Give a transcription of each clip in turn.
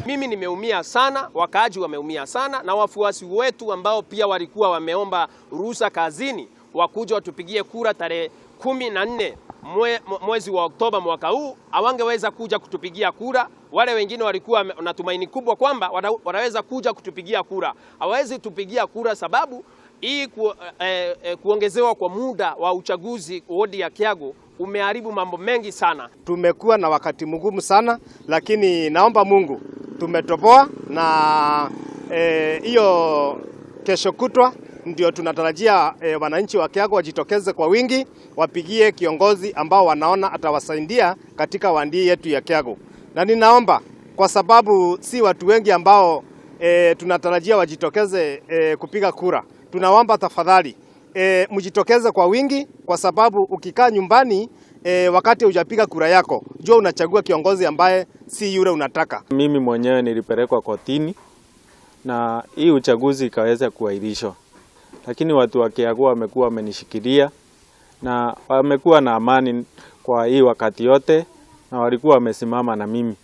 Mimi nimeumia sana, wakaaji wameumia sana, na wafuasi wetu ambao pia walikuwa wameomba ruhusa kazini wakuja watupigie kura tarehe 14 mwezi wa Oktoba mwaka huu hawangeweza kuja kutupigia kura. Wale wengine walikuwa na tumaini kubwa kwamba wanaweza kuja kutupigia kura, hawawezi tupigia kura sababu hii kuongezewa kwa muda wa uchaguzi wodi ya Kiago umeharibu mambo mengi sana. Tumekuwa na wakati mgumu sana, lakini naomba Mungu tumetoboa na hiyo kesho kutwa ndio tunatarajia wananchi wa Kiago wajitokeze kwa wingi, wapigie kiongozi ambao wanaona atawasaidia katika wandi yetu ya Kiago. Na ninaomba kwa sababu si watu wengi ambao tunatarajia wajitokeze kupiga kura, tunaomba tafadhali mjitokeze kwa wingi, kwa sababu ukikaa nyumbani wakati hujapiga kura yako, jua unachagua kiongozi ambaye si yule unataka. Mimi mwenyewe nilipelekwa kotini na hii uchaguzi ikaweza kuahirishwa, lakini watu wa Kiago wamekuwa wamenishikilia na wamekuwa na amani kwa hii wakati yote, na walikuwa wamesimama na mimi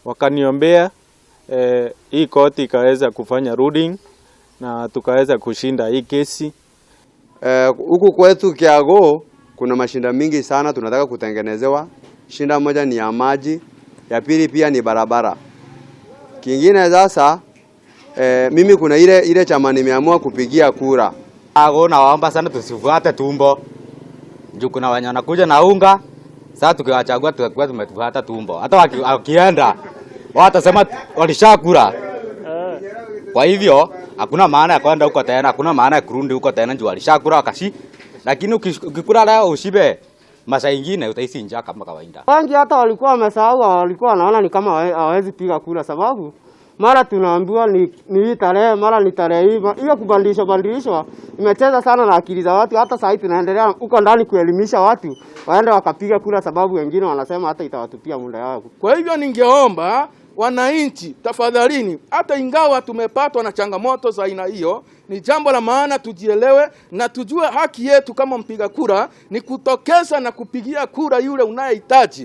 wakaniombea. Hii koti ikaweza kufanya ruling na tukaweza kushinda hii kesi. Huku kwetu Kiago kuna mashinda mingi sana tunataka kutengenezewa. Shinda moja ni ya maji, ya pili pia ni barabara. Kingine sasa mimi kuna ile ile chama nimeamua kupigia kura. Ago nawaomba sana tusifuate tumbo. Juu kuna wenye wanakuja na unga. Sasa tukiwachagua tutakuwa tumetufuata tumbo. Hata wakienda watasema walishakula. Kwa hivyo hakuna maana ya kwenda huko tena, hakuna maana ya kurudi huko tena juu walishakula wakashi. Lakini ukikula leo ushibe, masaa ingine utahisi njaa kama kawaida. Wengi hata walikuwa wamesahau, walikuwa wanaona ni kama hawawezi piga kura, sababu mara tunaambiwa ni hii tarehe, mara ni tarehe hii. Hiyo kubadilishwa badilishwa imecheza sana na akili za watu. Hata sasa tunaendelea huko ndani kuelimisha watu waende wakapiga kura, sababu wengine wanasema hata itawatupia muda wao. Kwa hivyo ningeomba wananchi, tafadhalini, hata ingawa tumepatwa na changamoto za aina hiyo, ni jambo la maana tujielewe na tujue haki yetu kama mpiga kura ni kutokeza na kupigia kura yule unayehitaji.